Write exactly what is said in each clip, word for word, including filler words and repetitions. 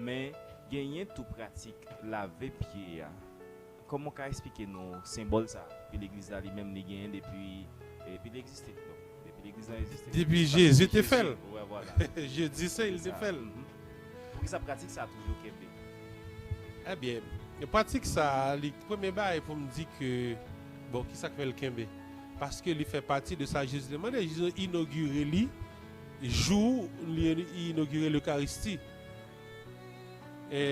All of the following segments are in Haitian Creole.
Men genyen tou pratik lave pye a. Kòman w ka eksplike nou senbòl sa? Pi legliz la li menm li genyen depi, eh, pi li egziste. Donk, depi legliz la egziste. Depi Jezi te fè l. Wè, vwala. Jezi se li te fè l. Poukisa pratik sa toujou kenbe? Ebyen, pratik sa, li, premye bagay pou m di ke, bon, kisa k fè l kenbe? Paske li fè pati de sa Jezi te mande. Jezi inogire li jou li inogire Lekaristi. E,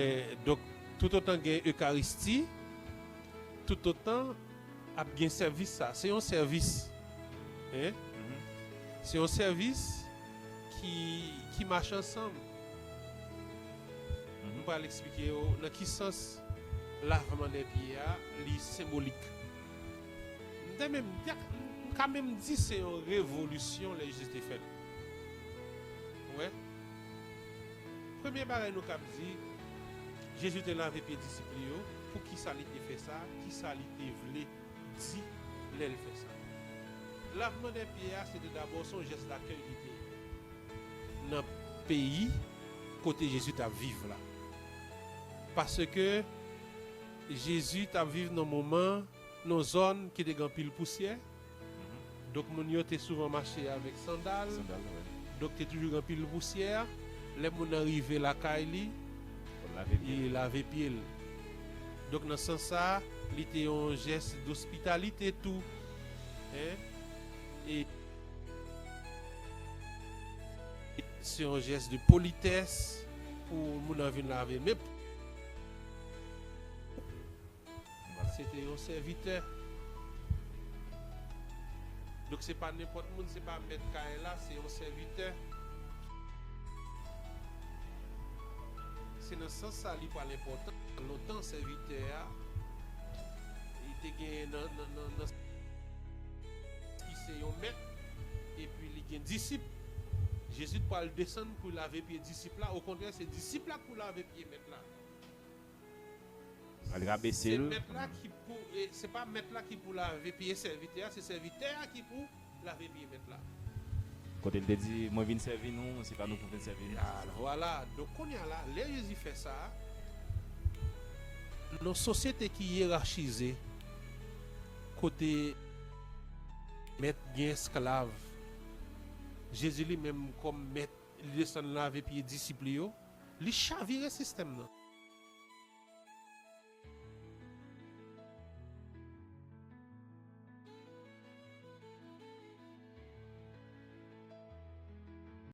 donk, toutotan gen Ekaristi, toutotan ap gen sèvis sa. Se yon sèvis. Hein? Se yon sèvis ki, ki mache ansanm. M pral eksplike w nan ki sans lavman dè pye a, li senbolik. M te menm, m ka menm di se yon revolisyon lè Jezi te fè l. Ou wè? Premye bagay nou kab di, Jezi te lave pye disip li yo. Poukisa li te fè sa? Kisa li te vle di lè l fè sa? Lavman dè pye a, se te dabò se yon jès dakèy li te ye nan peyi kote Jezi t ap viv la. Paske Jezi t ap viv nan moman, nan zòn ki te gen anpil pousyè. Donk, moun yo te souvan mache avèk sandal. Sandal, wi. Donk, te toujou gen anpil pousyè. Lè moun nan rive lakay li, li lave pye l. Donk, nan sans sa, li te yon jès dospitalite tou. Hein? E se yon jès de politès pou moun nan vin lave. Men, se te yon sèvitè. Donk, se pa nenpòt moun, se pa mèt kay la, se yon sèvitè. Se nan sans sa li pral enpòtan. Lontan, sèvitè a, li te gen nan, nan, nan, nan ki se yon mèt, epi li gen disip. Jezi pral desann pou lave pye disip la. Okontrè, se disip la k pou lave pye mèt la. Al rabese l. Se mèt la ki pou, e, se pa mèt la ki pou lave pye sèvitè a, se sèvitè a ki pou lave pye mèt la. Kote l te di, mwen vin sèvi nou, se pa nou pou vin sèvi nou. Vwala. Donk, kounye a la, lè Jezi fè sa, nan sosyete ki yerachize, kote mèt gen esklav, Jezi li menm kòm mèt, li desann lave pye disip li yo, li chavire sistèm nan.